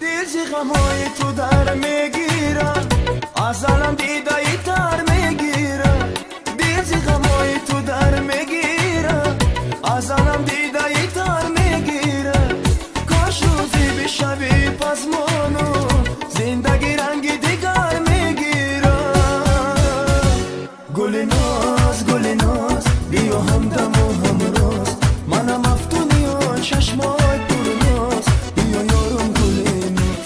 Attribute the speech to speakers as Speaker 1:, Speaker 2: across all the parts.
Speaker 1: Дил зи ғамҳои ту дар мегирам, аз алам дидаи тар мегирам. Дил зи ғамҳои ту дар мегирам, аз алам дидаи тар мегирам. Кош рӯзе бишавӣ пазмону зиндагӣ ранги дигар мегирам. Гули ноз, гули ноз, биё ҳамдаму ҳамроз. Манам мафтуни он чашмои пурноз, биё ёрум, гули ноз.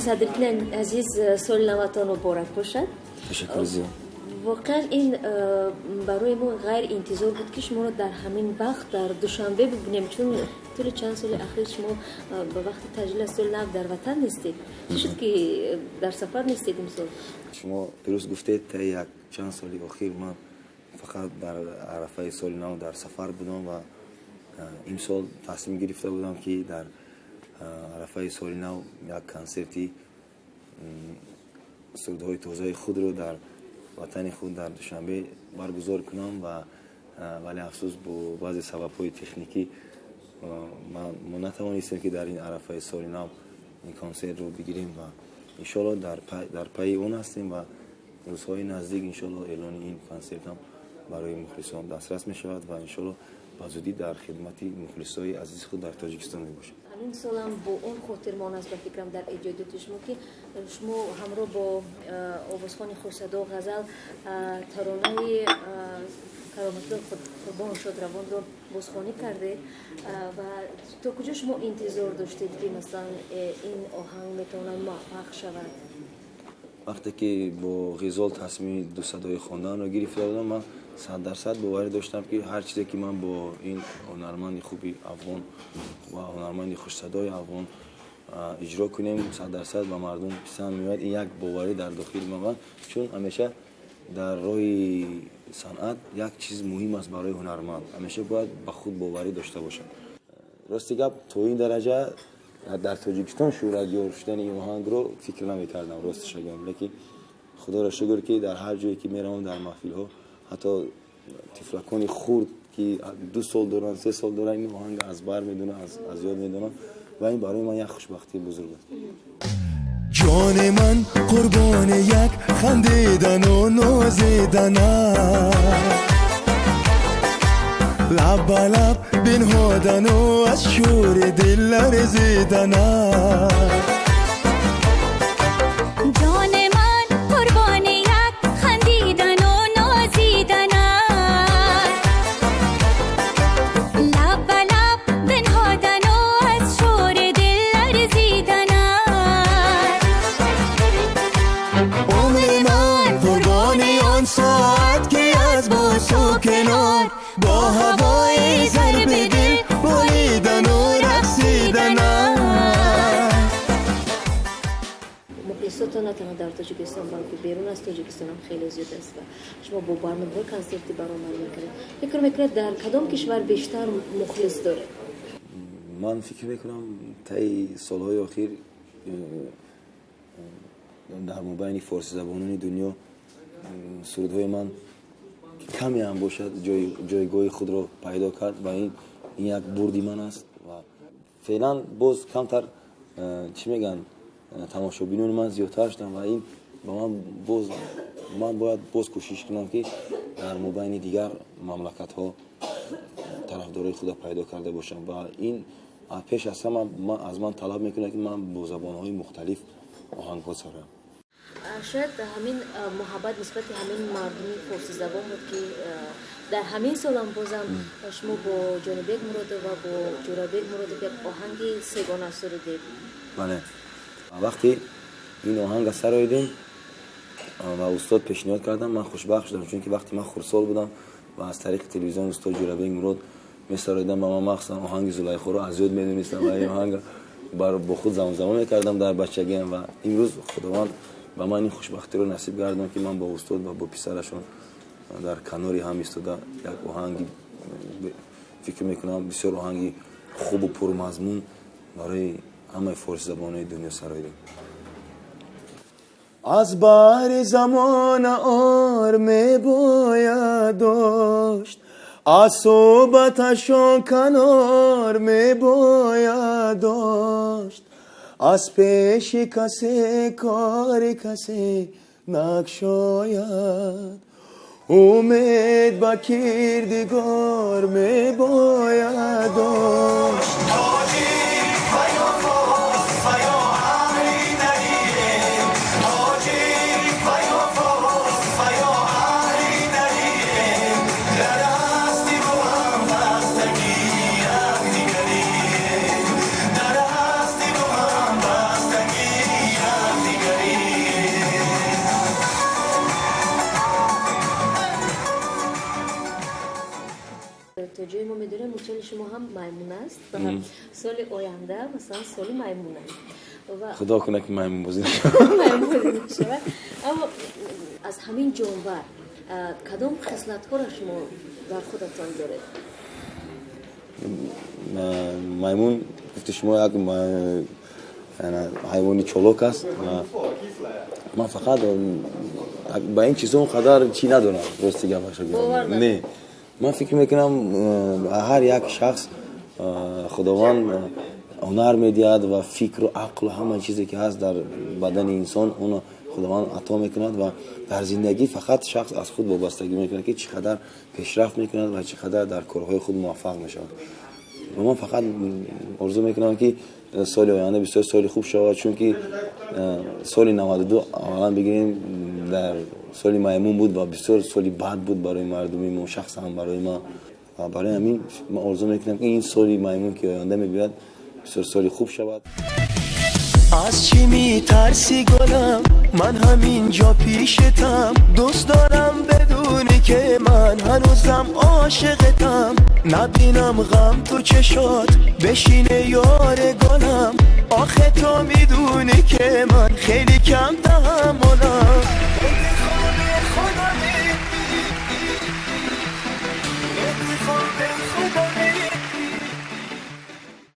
Speaker 2: Садриддин азиз, соли наватон муборак бошад.
Speaker 3: Ташаккур зиёд.
Speaker 2: Воқеан, ин барои мо ғайриинтизор буд, ки шуморо дар ҳамин вақт дар Душанбе бибинем, чун тӯли чанд соли ахир шумо ба вақти таҷлил аз соли нав дар ватан нестед. Чӣ шуд, ки дар сафар нестед имсол?
Speaker 3: Шумо дуруст гуфтед, таи як чанд соли охир ман фақат дар арафаи соли нав дар сафар будам ва имсол тасмим гирифта будам, ки дар арафаи соли нав як консерти сурудҳои тозаи худро дар ватани худ, дар Душанбе баргузор кунам ва вале афсӯс, бо баъзе сабабҳои техникӣ мо натавонистем, ки дар ин арафаи соли нав ин консертро бигирем ва иншоалло дар пайи он ҳастем ва рӯзҳои наздик иншоалло эълони ин консерт ҳам барои мухлисон дастрас мешавад ва иншоалло ба зудӣ дар хидмати мухлисои азизи худ дар Тоҷикистон мебошам.
Speaker 2: Ҳамин солам бо он хотирмон аст, ба фикрам, дар эҷодиёти шумо, ки шумо ҳамроҳ бо овозхони хушсадо Ғазал таронаи Кароматулло Қурбон Шодравонро бозхонӣ кардед. Ва то куҷо шумо интизор доштед, ки масалан ин оҳанг метавонад муваффақ шавад?
Speaker 3: Вақте ки бо Ғизол тасмими дусадои хонданро гирифта будам, ман 100% боварӣ доштам, ки ҳар чизе ки ман бо ин ҳунарманди хуби афғон ва ҳунарманди хушсадои афғон иҷро кунем, 100% ба мардум писанд меояд. Ин як боварӣ дар дохили ман, чун ҳамеша дар роҳи санъат як чиз муҳим аст барои ҳунарманд: ҳамеша бояд ба худ боварӣ дошта бошад. Рости гап, то ин дараҷа дар Тоҷикистон шӯҳратёр шудани ин оҳангро фикр намекардам, ростиша гӯям. Лекин худоро шукр, ки дар ҳар ҷое ки меравам, дар маҳфилҳо, ҳатто тифлакони хурд, ки 2 сол доранд, 3 сол доранд, ин оҳанг аз бар медонанд, аз ёд медонанд ва ин барои ман як хушбахтии бузург аст.
Speaker 1: Ҷони ман қурбони як хандидану нозиданат, лаб ба лаб бинҳодану аз шӯри дил ларзиданат.
Speaker 4: Ҷони ман қурбони як хандидану нозиданат, лаб ба лаб бинҳодану аз шӯри дил ларзиданат.
Speaker 1: Умри ман қурбони он соат, ки аз бӯсу канор бо ҳавои зарби дил болидану рақсиданат.
Speaker 2: Мухлисотон на танҳо дар Тоҷикистон, балки берун аз Тоҷикистон ҳам хеле зиёд аст ва шумо бо барномаҳои консертӣ баромад мекунед. Фикр мекунед, дар кадом кишвар бештар мухлис доред?
Speaker 3: Ман фикр мекунам, таи солҳои охир дар мобайни форсизабонони дунё сурудҳои ман каме ҳам бошад ҷойгоҳи худро пайдо кард ва ин як бурди ман аст. Ва феълан боз камтар чӣ мегӯянд, тамошобинони ман зиёдтар шуданд ва ин ба ман боз, ман бояд боз кӯшиш кунам, ки дар мобайни дигар мамлакатҳо тарафдорои худро пайдо карда бошам. Ва ин пеш аз ҳама аз ман талаб мекунад, ки ман бо забонҳои мухталиф оҳангҳо сароям.
Speaker 2: Шояд ҳамин муҳаббат нисбати ҳамин мардуми форсизабон буд, ки дар ҳамин солам бозам шумо бо Ҷонибек Муродов ва бо Ҷӯрабек Муродов як оҳанги сегона сурудед.
Speaker 3: Бале, вақте ин оҳанга сароидем ва устод пешниҳод кардам, ман хушбахт шудам, чунки вақте ман хурдсол будам ва аз тариқи телевизион устод Ҷӯрабек Мурод месароидам ба ман, махсусан оҳанги Зулайхоро аз ёд медонистам ва ин оҳанга бо худ замзама мекардам дар бачагиам. Ва имрӯз Худованд ба ман ин хушбахтиро насиб гардон, ки ман бо устод ва бо писарашон дар канори ҳам истода як оҳанги, фикр мекунам, бисёр оҳанги хубу пурмазмун барои ҳамаи форсизабонои дунё сароидем.
Speaker 1: Аз баҳри замона ор мебояд дошт, аз суҳбаташон канор мебояд дошт. Аз пеши касе кори касе накшояд, умед ба кирдигор мебояд дошт.
Speaker 5: Тоҷик ва ё форс ва ё аҳли дарие, тоҷик ва ё форс ва ё аҳли дарие, дар ҳастӣ бо ҳам бастагӣ якдигарие, дар ҳастӣ бо ҳам бастагӣ якдигарие.
Speaker 2: То ҷое мо медонем, мурчали шумо ҳам маймун аст ва соли оянда, масалан, соли маймун аст ва
Speaker 3: Худо кунад, ки маймунбозӣ.
Speaker 2: Маймунбозӣ нашавад. Аммо аз ҳамин ҷонвар кадом хислатҳоро шумо дар худатон доред?
Speaker 3: Маймун, гуфти шумо, як ҳайвони чолок аст ва ман фақат ба ин чизо он қадар чӣ надорам, рости гапаша.
Speaker 2: Бовар надоред?
Speaker 3: Не, ман фикр мекунам, ҳар як шахс Худованд ҳунар медиҳад ва фикру ақлу ҳама чизе ки ҳаст дар бадани инсон, оно Худованд ато мекунад ва дар зиндагӣ фақат шахс аз худ вобастагӣ мекунад, ки чӣ қадар пешрафт мекунад ва чӣ қадар дар корҳои худ муваффақ мешавад. Ва ман фақат орзу мекунам, ки соли оянда бисёр соли хуб шавад, чунки соли 92, аввалан бигирем, дар соли маймун буд ва бисёр соли бад буд барои мардуми мо, шахсан барои ман. Ва барои ҳамин ман орзу мекунам, ки ин соли маймун, ки оянда мебиёяд, бисёр соли хуб шавад.
Speaker 1: Аз чӣ метарсӣ, гулам? Ман ҳаминҷо пишетам. Дӯст дорам бидонӣ, ки ман ҳанӯзам ошиқатам. Набинам ғам ту чашот бишинад, ёри гулам. Охе, ту медонӣ, ки ман хеле кам.